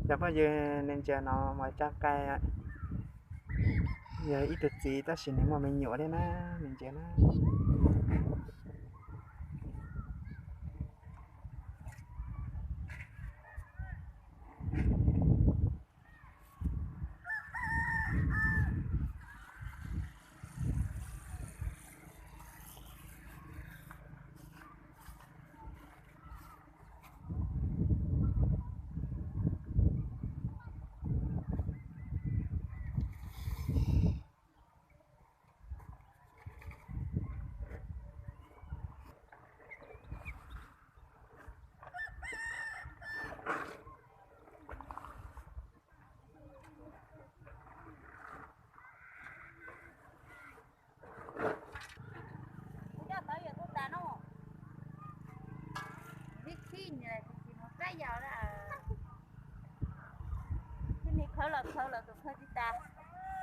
Cov phooj ywg, nws ntsia no mas Tsab Qaib yog ib tug txiv tab sis nws muaj me nyuam thiab na, nws ntsia na. Kuv coj tau yawg tuaj tas no. Vib khib nws tis tis mus qab yas lawm. Tus ni khawv los khawv los tus khawv tsis tas.